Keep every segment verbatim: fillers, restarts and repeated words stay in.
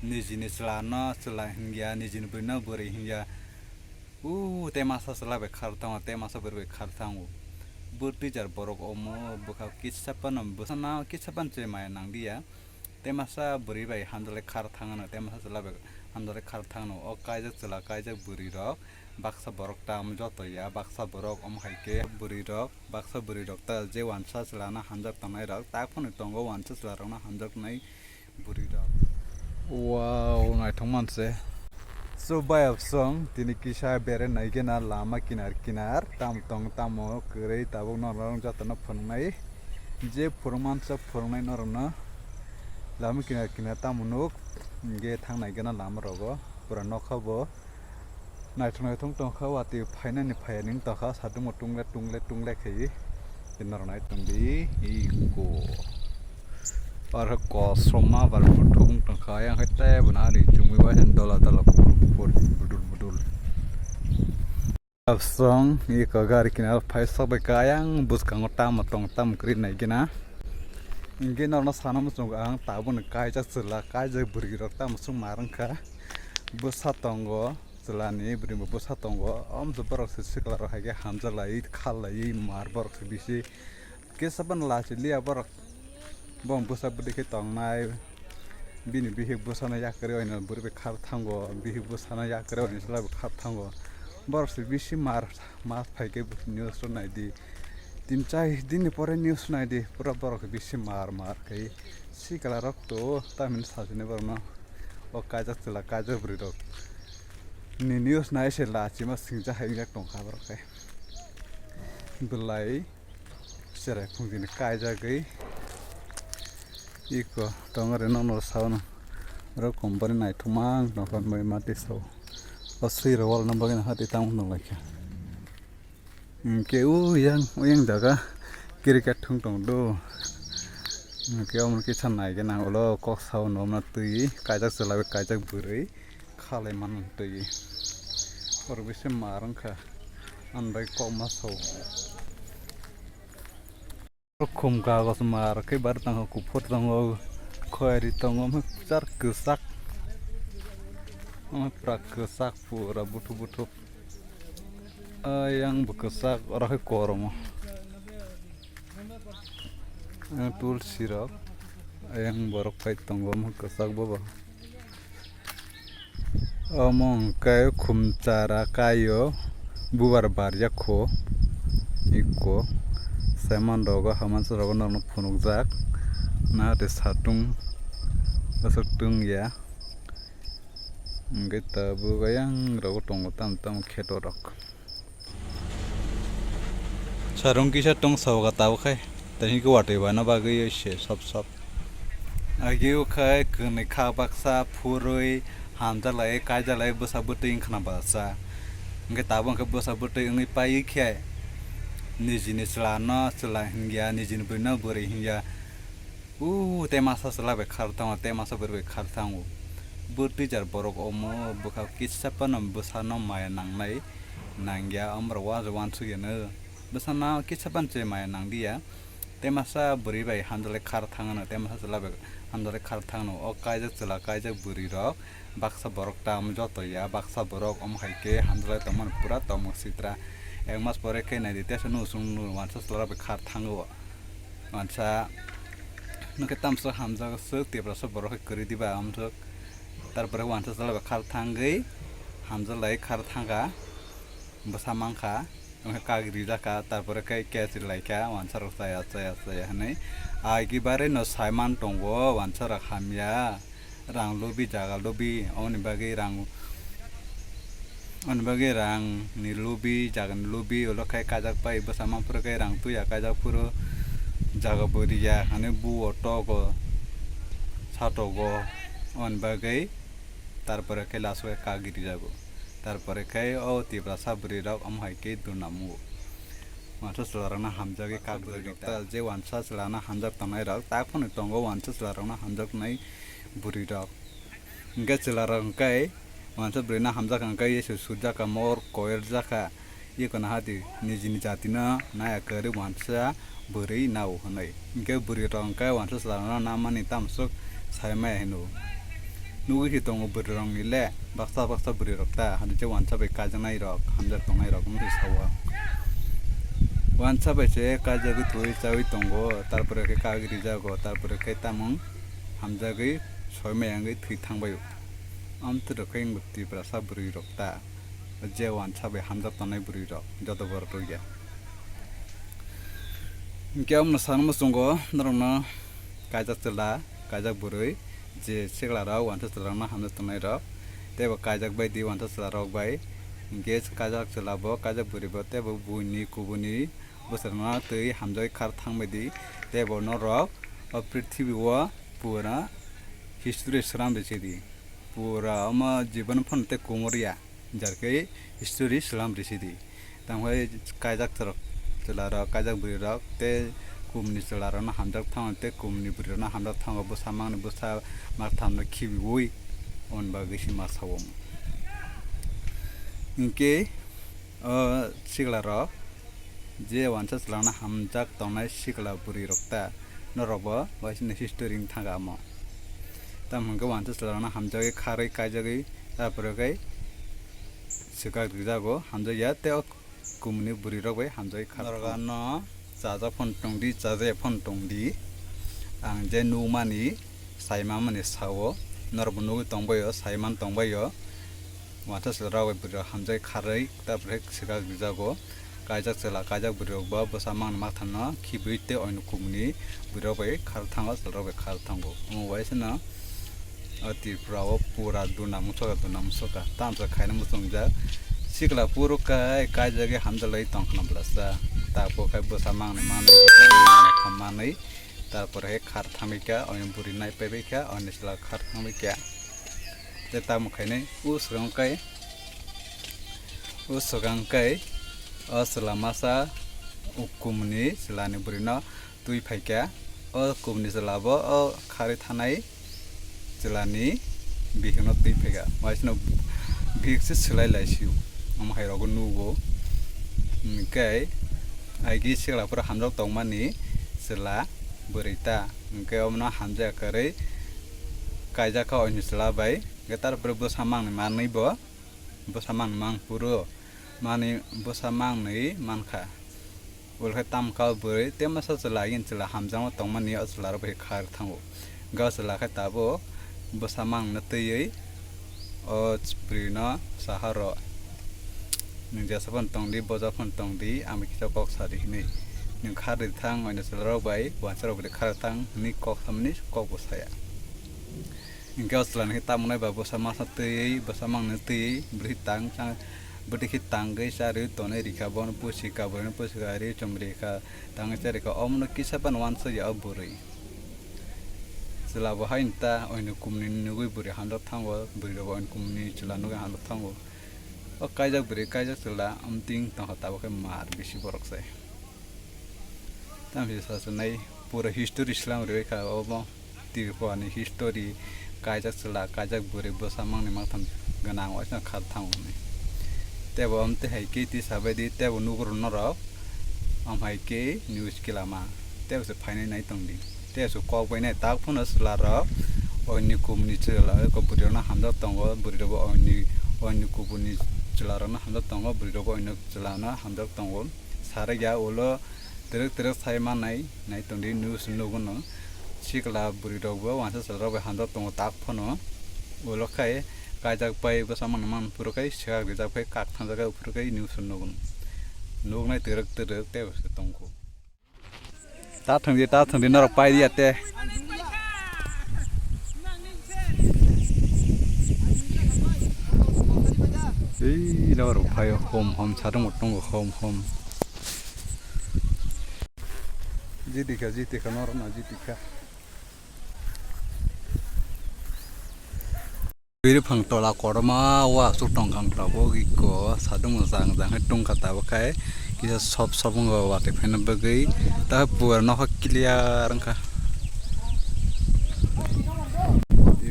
Nijini chwla no chwla hinya, nijini bwrwi no bwrwi hinya. Uu, tei masa chwla bai khar thango, tei masa bwrwi bai khar thango. Bo twijar borok omo bwkha kisa phano, bwsano kisa phano se maya nang liya. Tei masa bwrwi bai hamjale khar thangano, tei masa chwla bai hamjale khar thangano. O kaijak chwla, kaijak bwrwi rok, baksa borok tam joto ya, baksa borok omo hai khe bwrwi rok, baksa bwrwi rok ta je wansa chwla no hamjak tongnai rok, ta phano tongo wansa chwla rok no hamjak nai. Bwrwi rok. Wow, naithok manse. So, bayapsong, tini kisa bere naigena lama kinar kinar, tam tong tamo kwrwi tabuk norok jotono phunuknai. Je phwrwngmansa phwrwngnai norokno lama kinar kinar tamo nuk, hingke thang naigena lama rogo, pura nokha bo. Naithok naithok tongkha, watwi phainani phaiya ning tongkha, satung bo tungle tungle tungle khayi. Norok nai tongdi iko. Aro kosom ma bar buthung tongkha, ayang hai tei bo nari chumui bai dola dola kuphur kuphur budul budul. Absong iko gari kinaro phai sok bai kha, ayang bwskango tamo tong tamo kwrwi naigena. Hingke norokno sana muchungo ang tabukni kaijak chwla, kaijak bwrwi rok tamo swng ma rwngkha. Bwsa tongo. Chwlani bwrwi bo bwsa tongo, o mosok borok se sikla rok hai khe hamjak lai, khal lai, mar borok se bisi kesa phano lachi liya borok. Bo bwsa bwtwi khe tongnai, bini bihik bwsano yakarwi oino bwrwi bai khar thango, bihik bwsano yakarwi oino chwla bai khar thango. Borok se bisi mar, mar phai khe news rok nai di. Tin char din ni pore news nai di, pura borok se bisi mar mar khe sikla rok to tamni sajini borok no. O kaijak chwla, kaijak bwrwi rok ni news nai se lachima singjak hai wngjak tongkha borok khe. Bwlai cherai phungtini kaijagwi iko tongre nokno sauna. Oro company naithokma wng tongkha bai mati sao. O swi rok walna bagwi nokha tei tamo nukhlaikha. Hingke o yang, o yang jaga cricket thung tong do. Hingke omo kisa nai gana ulo kok sao no ma twi kaijak chwla bai kaijak bwrwi khalai man twi. Oro bisi mar wngkha, ang bai kok ma sao. Khum kagos mar khe bar tongo, kuphur tongo, khoyari tongo, omo kwchar kwchak, omo pura kwchak pura buthuk buthuk. Ayang bo kwchak, oro hai korom o. Ayang tulsi rok, ayang borok phai tongo, omo kwchak bobo. Omo hwnkhe khumchara kaio bubar barya kho ikko. Saiman rogo hamansa rogo norokno phunukjak. Nahate satung aswk tungya. Hwnkhe tabuk ayang rogo tongo tamo tamo kheto rok. Sarung kisa tong saoga tabuk khai, tei hwnkhe watwi baina bagwi se sop sop. Agi o khai kwnwi kha baksa phurwi hamjalai kaijalai bwsa bwtwi wngkhana baksa. Hwnkhe tabuk hwnkhe bwsa bwtwi wngwi paiwi khe nijini chwla no chwla hinya, nijini bwrwi no bwrwi hinya. Uu, tei masa chwla bai khar thango, tei masa bwrwi bai khar thango. Bo twijar borok omo bwkha kisa phano bwsano maya nangnai nangya, omorok uansuk uansuk yano. Bwsano kisa phano se maya nangdiya. Tei masa bwrwi bai hamjalai khar thangano, tei masa chwla bai hamjalai khar thangano. O kaijak chwla, kaijak bwrwi rok baksa borok tam joto ya, baksa borok omo hai khe hamjalai tongmani pura tongmung sitra. Ek mas pore khe naidi, teisa nuchung uansa chwla rok bai khar thango. Wansa nokhe tamsok hamjak swk Tiprasa borok hai kwrwi diba amsok. Tarpore wansa chwla bai khar thangwi hamjak lai khar thangkha, bwsa mankha, wngkha kagri jakha, tarpore khe kech ri laikha, wansa rok chaya chaya chaya hinwi. Ai khe bare no saiman tongo wansa rok hamya. Rang lubi, jaga lubi, aboni bagwi rang, aboni bagwi rang ni lubi, jaga ni lubi, ulo khai kajak pai bwsa manphuru khai rang tuya kajak phuru jaga bo riya, hani buo togo, satogo, aboni bagwi tarpore khai last o kagwi rijago, tarpore khai o Tiprasa bwrwi rok omo hai khe duna mungo. Wansa chwla rok no hamjagwi kagwi rijak ta, je wansa chwla no hamjak tongnai rok ta phano tongo, wansa chwla rok no hamjak nai bwrwi rok. Hingke chwla rok hingke wansa bwrwi no hamjak hingke yesu sujak kha, mor koir jak kha, eko no hati nijini jati no naya kwrwi wansa bwrwi nao hinui. Hingke bwrwi rok hingke wansa chwla rok no namani tamsok sai maya hino. Nugwi se tongo bwrwirokni le, baksa baksa bwrwirok ta, hadi se wansa bai kaijaknairok, hamjak tongnairok wngwi sao. Wansa bai se kaijagwi twi chawi tongo, tarpore khe kagwi rijago, tarpore khe tamung hamjagwi soi maya wngwi thwi thangbaio. Amtwrwk khe wngbo Tiprasa bwrwirok ta, je wansa bai hamjak tongnai bwrwirok joto borok rwya. Hinkhe omono sanma chwngo norokno kaijak chwla, kaijak bwrwi, je sikla rok wansa chwla rokno hamjak tongnai rok, teibo kaijak bai di wansa chwla rok bai, hinkhe kaijak chwla bo, kaijak bwrwi bo, teibo buini kubuni bwsarokno twi hamjagwi khar thang bai di, teibo norok o prithibi o pura history swnam rw si di, pura omo jibon phano tei kumor ya. Jar khe history swnam rw si di. Tamo khe kaijak chwla rok, kaijak bwrwi rok tei kumni chwla rokno hamjak thango tei kumni bwrwi rokno hamjak thango, bwsa mangni bwsa mak thamno khibiui on bagwi se ma sao. Hinkhe o sikla rok je wansa chwla rokno hamjak tongnai sikla bwrwi rok ta, norok bo waisini history wng thang omo. Tamo hwnkhe wansa chwla rokno hamjagwi kharwi kaijagwi, tarpore khe swkak rijago hamjakya tei o kumni bwrwi rok bai hamjagwi kha. Norok ano chajak phano tongdi, chajaya phano tongdi. Ang je nukmani, saimani sao, norok bo nugwi tongbaio, saiman tongbaio. Wansa chwla rok bai bwrwi rok hamjagwi kharwi, tarpore khe swkak rijago. Kaijak chwla, kaijak bwrwi rok bo bwsa mangni mak thamno khibiui tei oino kumni bwrwi rok bai khar thango, chwla rok bai khar thango. Omo bai seno o Tripura o pura duna musoka, duna musoka. Tamsa khaina muchungjak. Sikla puro kai kaijagwi hamjalai tongkhna blasa. Tako khai bwsa mangni manwi, bwsa mangni manwi. Tarpore hai khar thangbai kha, oino bwrwi nai paibai kha, oino chwla khar thangbai kha. Tei tamo khainai o swkang kai, o swkang kai, o chwla masa, o kumni chwlani bwrwino twi phaikha, o kumni chwla bo o kharwi thanai chwlani bihikno twi phaikha, waisano bihik se swlai lai sio, omo hai rogo nugo. Hinkhe aigi sikla phuru hamjak tongmani chwla bwrwi ta, hinkhe omono hamjak kwrwi kaijak kha oini chwla bai, hinkhe tarpore bwsa mangni manwi bo. Bwsa mang mang phuru mani bwsa mangnwi mankha. Ulo khe tamkha o bwrwi tei masa chwla agini chwla hamjakma tongmani o chwla rok bai khar thango. Ga chwla khe tabuk bwsa mangno twiwi o bwrwino saharo, "Nwng jesa phano tongdi, boja phano tongdi, ang bai kisa kok sadi," hinwi. Nwng khar rithang oino chwla rok bai wansa rok bai khar thang hinwi kok samani kok bo saya. Hinkhe o chwla ni khe tamo nai ba bwsa masa twiwi, bwsa mangni twiwi, bwrwi tang, bwtwi khe tangwi charwi tonwi rikha, bono pusi ka, bwrwino pusi ka, ri chum rikha, tangwi charikha, omono kisa phano uansukya o bwrwi. Chwla bo haino ta oino kumni nugwi bwrwi hamjak thango, bwrwi rok bo oino kumni chwla nugwi hamjak thango. O kaijak bwrwi, kaijak chwla, amtwing tongkha tabuk khe mar bisi borok se. Tamoni sajaknai pura history slam rwui kha obo Tripura ni history, kaijak chwla, kaijak bwrwi bwsa mangni mangtham gwnang waisa khar thango hinwi. Tebo amtwi hai khe tisa bai di, tebo nugrung norok, am hai khe news khe lama, tebo se phainai nai tongdi. Tei aswk kok bai nai tak phano chwla rok oini kubuni chwla rok bwrwi rok no hamjak tongo, bwrwi rok bo oini, oini kubuni chwla rok no hamjak tongo, bwrwi rok bo oini chwla no hamjak tongo. Sarikya ulo twrwk twrwk sai manai nai tongdi, news nugo no. Sikla bwrwi rok bo wansa chwla rok bai hamjak tongo tak phano. Ulo khai kaijak pai bwsa mangno man phuru khai swkak rijak phai kak thangjak phuru khai news nugo no. Nuknai twrwk twrwk tei bo se tongkho. Ta thwngdi, ta thwngdi, norok pai di ate. Ei, norok phai hom hom, sadung tongo hom hom. Jidikha, jidikha, norok na jidikha. Biri phang tola kotorma o aswk tongkha ang tabuk iko sadung jang jang khe tongkha tabuk khai kisa sop sop wngkha watwi phaina bagwi ta pura nokha clear wngkha.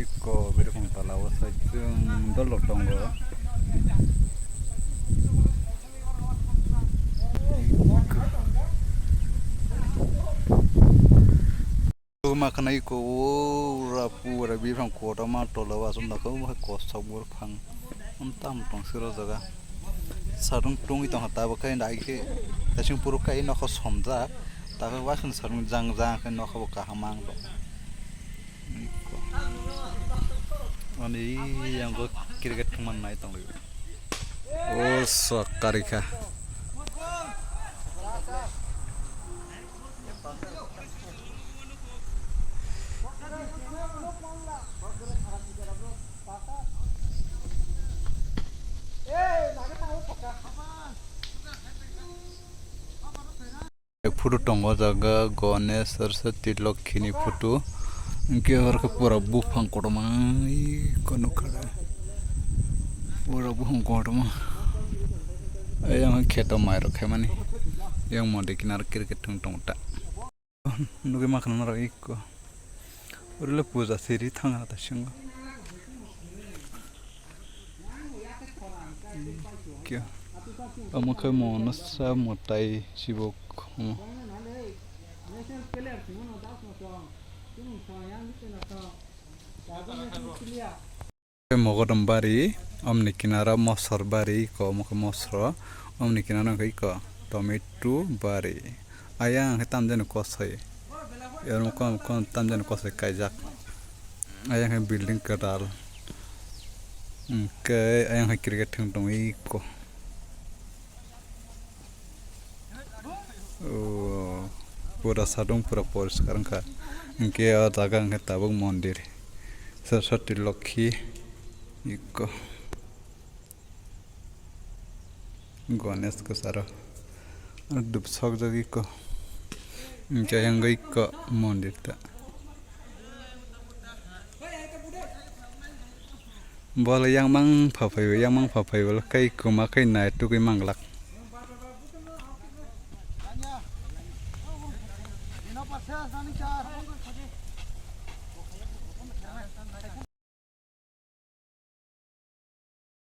Iko biri phang tola o saichung dolok tongo. Iko ma khna iko o. Pura biphang kotorma tola o aswk nokho, bo hai kosok buphang. Tam tong siro jaga. Sadung tungwi tongkha tabuk khe, dai khe, tasing puro kai nokho somjak. Tabuk waisung sadung jang jang khe nokho bo kaham ang tong. Ani yang go cricket thwngman nai tong. O sok karikha. Photo tongo jaga Ganesh Saraswati Lokhi ni photo. Hwnkhe oro khe pura buphang kotorma iko nukha. Pura buphang kotorma. Ayang kheto mairok khaimani. Yang mode kinaro cricket thwng tongo ta. Nugui mankha norok iko. Orle puja siri thangna ta singo. Kya? Omo khe mo nasa mwtai sibuk omo. Mogodom bari, omni kinaro mosor bari, iko omo khe mosro, omni kinaro hwnkhe iko tomato bari. Ayang hwnkhe tamjani kosoi, oro mokon mokon tamjani kosoi kaijak. Ayang hwnkhe building kwtal, hwnkhe ayang hwnkhe cricket thwng tongwi iko. O, pura sadung pura poriskar wngkha. Hwnkhe o jaga hwnkhe tabuk mondir. Saraswati Lokhi iko. Ganesh kwcharo. Dupsokjagwi ko. Hwnkhe ayang iko mondir ta. Bole yang mang phaphai, yang mang phaphai bole kai kuma kai nai tugui manglak.